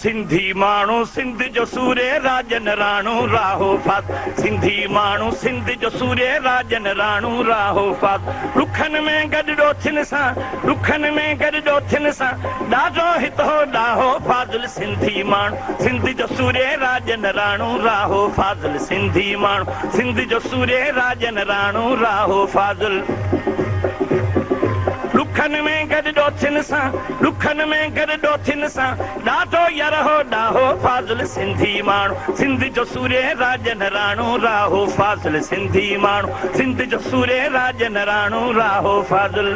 سنڌي ماڻهو سنڌ جو سوري راڄن راڻو راهو فاض سنڌي ماڻهو سنڌ جو سوري راڄن راڻو راهو فاض ڏکن ۾ گڏ ڏوٿين سان ڏکن ۾ گڏ ڏوٿين سان ڏاڍو هت هو ڏاهو فاضل سنڌي ماڻهو سنڌ جو سوري راڄن راڻو راهو فاضل سنڌي ماڻهو سنڌ جو سوري راڄن راڻو راهو فاضل. ڏکن ۾ گڏ ڏوٿين سان، ڏکن ۾ گڏ ڏوٿين سان، ڏاڍو ير هو ڏاهو فاضل سنڌي ماڻهو، سنڌ جو سورهيه راڄن راڻو راهو فاضل سنڌي ماڻهو، سنڌ جو سورهيه راڄن راڻو راهو فاضل.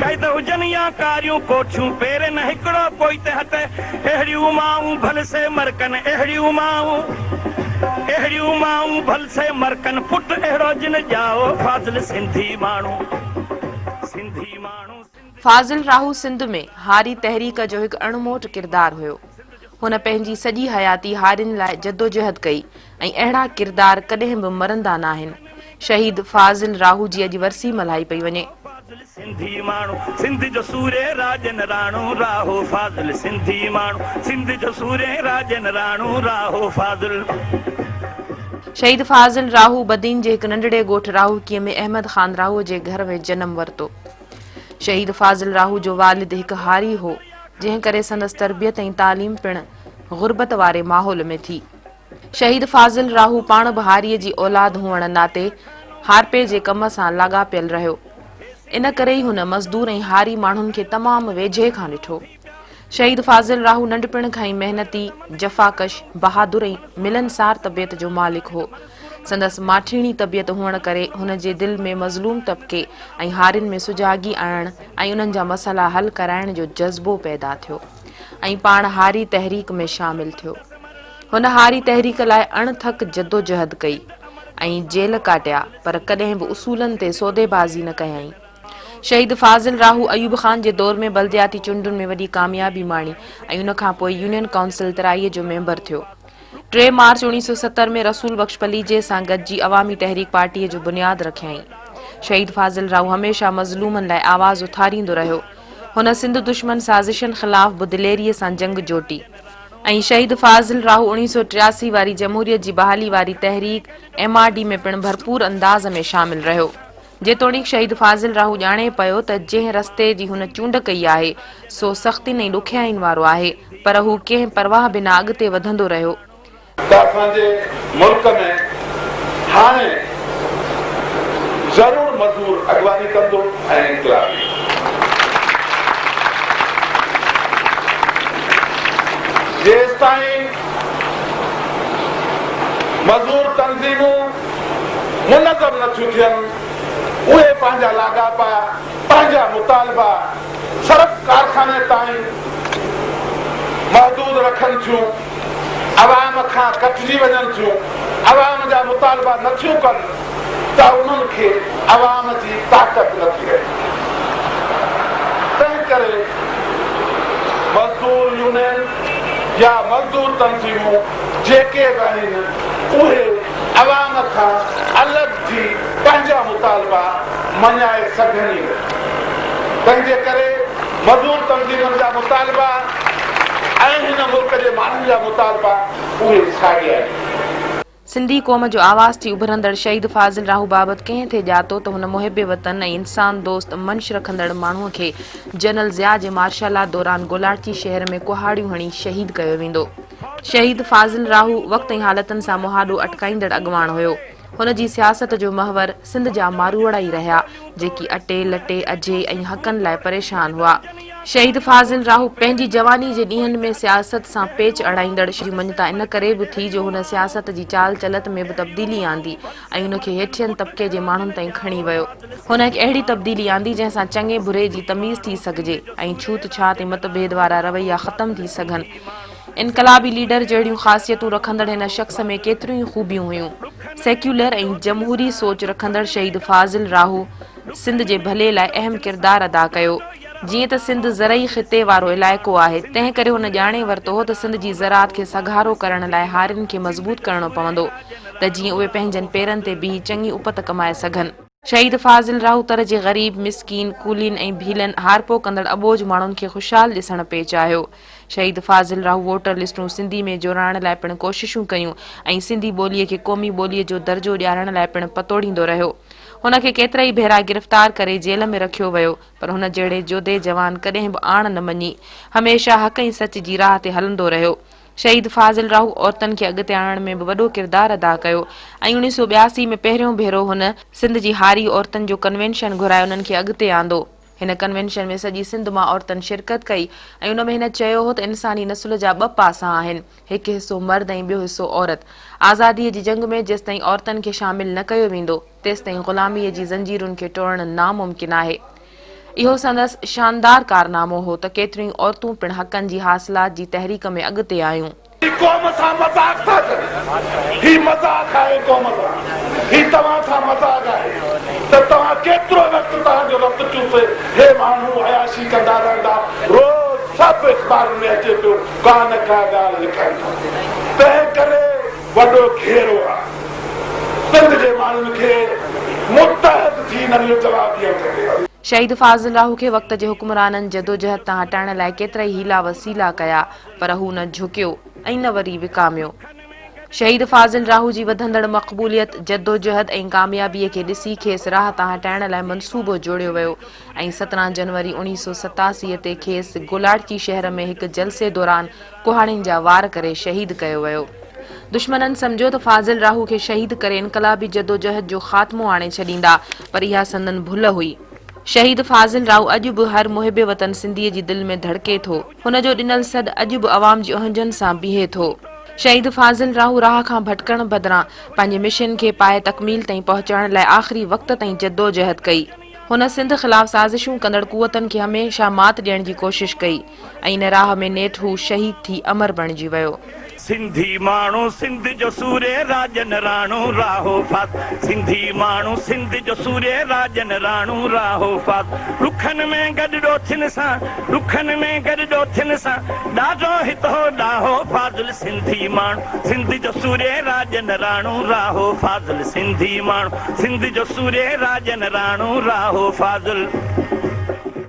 قيد هجن يا ڪاريون ڪوٺيون، پير نه هڪڙو پوئتي هٽ. اهڙيون مائون ڀل سي مرڪن، اهڙيون مائون، اهڙيون مائون ڀل سي مرڪن، پٽ اهڙو جن ڄائو، فاضل سنڌي ماڻهو، سنڌي ماڻهو، سنڌ. فاضل راهو سنڌ ۾ هاري تحريڪ جو هڪ اڻموٽ ڪردار هيو. هن پنهنجي سڄي حياتي هارين لاء جدوجهد ڪئي ۽ اهڙا ڪردار ڪڏهن به مرندا ناهن. شهيد فاضل راهو جي اڄ ورسي ملهائي پئي وڃي. فاضل سنڌي ماڻهو سنڌ جو سورهيه راڄن راڻو راهو فاضل سنڌي ماڻهو سنڌ جو سورهيه راڄن راڻو راهو فاضل. شهيد فاضل راهو بدين جي هڪ ننڍڙي ڳوٺ راهوڪيء ۾ احمد خان راهوء جي گهر ۾ جنم ورتو. شهيد فاضل راهو جو والد هڪ هاري هو، جنهن ڪري سندس تربيت ۽ تعليم پڻ غربت واري ماحول ۾ ٿي. شهيد فاضل راهو پاڻ به هاريء جي اولاد هئڻ ناتي هارپي جي ڪم سان لاڳاپيل رهيو. ان ڪري ئي هن مزدور ۽ هاري ماڻهن کي تمام ويجهي کان ڏٺو. شهيد فاضل راهو ننڍپڻ کان ئي محنتي، جفاڪش، بهادر ۽ ملنسار طبيعت جو مالڪ هو. سندس ماٺيڻي طبيعت هئڻ ڪري هن جي دل ۾ مظلوم طبقي ۽ هارين ۾ سجاڳي آڻڻ ۽ انهن جا مسئلا حل ڪرائڻ جو جذبو پيدا ٿيو ۽ پاڻ هاري تحريڪ ۾ شامل ٿيو. هن هاري تحريڪ لاء اڻ ٿڪ جدوجهد ڪئي ۽ جيل ڪاٽيا پر ڪڏهن به اصولن تي سوديبازي نه ڪيائين. شهيد فاضل راهو ايوب خان جي دور ۾ بلدياتي چونڊن ۾ وڏي ڪاميابي ماڻي ۽ ان کان پوء يونين ڪائونسل ترائي جو ميمبر ٿيو. ٽي مارچ 1970 ۾ رسول بخش پليجي سان گڏجي عوامي تحريڪ پارٽيء جو بنياد رکيائين. شهيد فاضل راهو هميشه مظلومن لاء آواز اٿاريندو رهيو. هن سنڌ دشمن سازشن خلاف به دليريء سان جنگ جوٽي ۽ شهيد فاضل راهو 1983 واري جمهوريت جي بحالي واري تحريڪ ايم آر ڊي ۾ پڻ ڀرپور انداز ۾ شامل رهيو. جيتوڻيڪ شهيد فاضل راهو ڄاڻي پيو ته جنهن رستي جي هن چونڊ ڪئي آهي سو سختين ۽ ڏکيائين وارو آهي پر هو ڪنهن پرواهه بنا اڳتي وڌندو رهيو. ته اسان جي ملڪ ۾ هاڻي ضرور مزور اڳواڻي ڪندو ۽ انقلاب ايندو. جيستائين مزور تنظيمون منظم نه ٿيون ٿين، اهي پنهنجا لاڳاپا، پنهنجا مطالبا صرف ڪارخاني تائين محدود رکن ٿيون. عوام کان ڪٽجي وڃن ٿيون، عوام جا مطالبا نه ٿيون ڪن ته انهن کي عوام جي طاقت نه ٿي رهي. تنهن ڪري مزدور يونين يا مزدور تنظيمون جيڪي به آهن اهي عوام کان الڳ ٿي پنهنجا مطالبا مڃائي سگهن ئي نه ٿيون. تنهن جي ڪري مزور تنظيمن جا مطالبا ۽ هن ملڪ جي ماڻهن جا مطالبا اهي ساڳيا ئي آهن. سنڌي قوم جو آواز ٿي اڀرندڙ شهيد فاضل راهو بابت ڪنهن ٿي ڄاتو ته هن محب وطن ۽ انسان دوست منش رکندڙ ماڻهوء کي جنرل ضياء جي مارشل لا دوران گولاڙچي شهر ۾ ڪهاڙيون هڻي شهيد ڪيو ويندو. شهيد فاضل راهو وقت ۽ حالتن سان مهاڏو اٽڪائيندڙ اڳواڻ هيو. هن جي سياست جو محور سنڌ جا ماروئڙا ئي رهيا، جيڪي اٽي، لٽي، اجهي ۽ حقن لاء پريشان هئا. شهيد فاضل راهو پنهنجي جواني جي ڏينهن ۾ سياست سان پيچ اڙائيندڙ جي مڃتا ان ڪري به ٿي جو هن سياست جي چال چلت ۾ به تبديلي آندي ۽ ان کي هيٺين طبقي جي ماڻهن تائين کڻي ويو. هن هڪ اهڙي تبديلي آندي جنهن سان چڱي بري جي تميز ٿي سگهجي ۽ ڇوت ڇات ۽ مت ڀيد وارا رويا ختم ٿي سگهن. انقلابي ليڊر جهڙيون خاصيتون رکندڙ هن شخص ۾ ڪيتريون ئي خوبيون هيون. سيڪيولر ۽ جمهوري سوچ رکندڙ شهيد فاضل راهو سنڌ جي ڀلي لاء اهم ڪردار ادا ڪيو. جيئن ته سنڌ زرعي خطي وارو علائقو آهي، تنهن ڪري هن ڄاڻي ورتو هو ته سنڌ جي زراعت کي سگهارو ڪرڻ لاء هارين کي مضبوط ڪرڻو پوندو ته جيئن اهي پنهنجن پيرن تي بيهي چڱي اپت ڪمائي سگهن. شهيد فاضل راهو تر جي غريب، مسڪين، ڪولين ۽ ڀيلن، هارپو ڪندڙ اٻوجهه ماڻهن کي خوشحال ڏسڻ پئي چاهيو. شهيد فاضل راهو ووٽر لسٽون سنڌي ۾ جوڙائڻ لاء پڻ ڪوششون ڪيون ۽ سنڌي ٻوليء کي قومي ٻوليء جو درجو ڏيارڻ لاء پڻ پتوڙيندو رهيو. هن کي ڪيترائي ڀيرا گرفتار ڪري جيل ۾ رکيو ويو پر هن جهڙي جوڌي جوان ڪڏهن به آڻ نه مڃي. هميشه حق ۽ سچ جي راهه تي هلندو رهيو. شهيد فاضل راهو عورتن کي اڳتي آڻڻ ۾ به وڏو ڪردار ادا ڪيو ۽ 1982 ۾ پهريون ڀيرو هن سنڌ جي هاري عورتن جو ڪنوينشن گهرائي انهن کي اڳتي آندو. هن ڪنوينشن ۾ سڄي سنڌ مان عورتن شرڪت ڪئي ۽ ان ۾ هن چيو هو ته انساني نسل جا ٻه پاسا آهن، هڪ حصو مرد ۽ ٻيو حصو عورت. آزاديء جي جنگ ۾ جيستائين عورتن کي شامل نه ڪيو ويندو، تيستائين غلاميء جي زنجيرن کي ٽوڙڻ ناممڪن آهي. اهو سندس شاندار ڪارنامو هو ته ڪيتريون ئي عورتون پڻ حقن جي حاصلات جي تحريڪ ۾ اڳتي آيون. هي قوم سان مذاق ٿا ڪن. هي مذاق آهي قوم سان. هي توهان سان مذاق آهي ته توهان ڪيترو وقت توهان جو رت چوسي هي ماڻهو عياشي ڪندا رهندا. روز سڀ اخبارن ۾ اچي پيو ڪا نه ڪا ڳالهه لکن ٿا. تنهن ڪري وڏو گهيرو آهي. سنڌ جي ماڻهن کي متحد ٿي انهن جو جواب ڏيڻ کپي. شهيد فاضل راهو کي وقت جي حڪمرانن جدوجهد تان هٽائڻ لاء ڪيترائي حيلا وسيلا ڪيا پر هو نه جهڪيو ۽ نه وري وڪاميو. شهيد فاضل راهو جي وڌندڙ مقبوليت، جدوجهد ۽ ڪاميابيء کي ڏسي کيس راهه تان هٽائڻ لاء منصوبو جوڙيو ويو ۽ 17 جنوري 1987 تي کيس گولاڙچي شهر ۾ هڪ جلسي دوران ڪهاڙين جا وار ڪري شهيد ڪيو ويو. دشمنن سمجهيو ته فاضل راهو کي شهيد ڪري انقلابي جدوجهد جو خاتمو آڻي ڇڏيندا پر اها سندن ڀل هئي. شهيد فاضل راهو اڄ به هر محب وطن سنڌيء جي دل ۾ ڌڙڪي ٿو. هن جو ڏنل سڏ اڄ به عوام جي اهنجن سان بيهي ٿو. شهيد فاضل راهو راهه کان ڀٽڪڻ بدران پنهنجي مشن کي پايه تڪميل تائين پهچائڻ لاء آخري وقت تائين جدوجهد ڪئي. هن سنڌ خلاف سازشون ڪندڙ قوتن کي هميشه مات ڏيڻ جي ڪوشش ڪئي ۽ ان راهه ۾ نيٺ هو شهيد ٿي امر بڻجي ويو. سنڌي ماڻهو سنڌ جو سوري راڄن راڻو راهو فاض سنڌي ماڻهو سنڌ جو سوري راڄن راڻو راهو فاض ڏکن ۾ گڏ ڏوٿين سان ڏکن ۾ گڏ ڏوٿين سان ڏاڍو هت هو ڏاهو فاضل سنڌي ماڻهو سنڌ جو سوري راڄن راڻو راهو فاضل سنڌي ماڻهو سنڌ جو سوري راڄن راڻو راهو فاضل.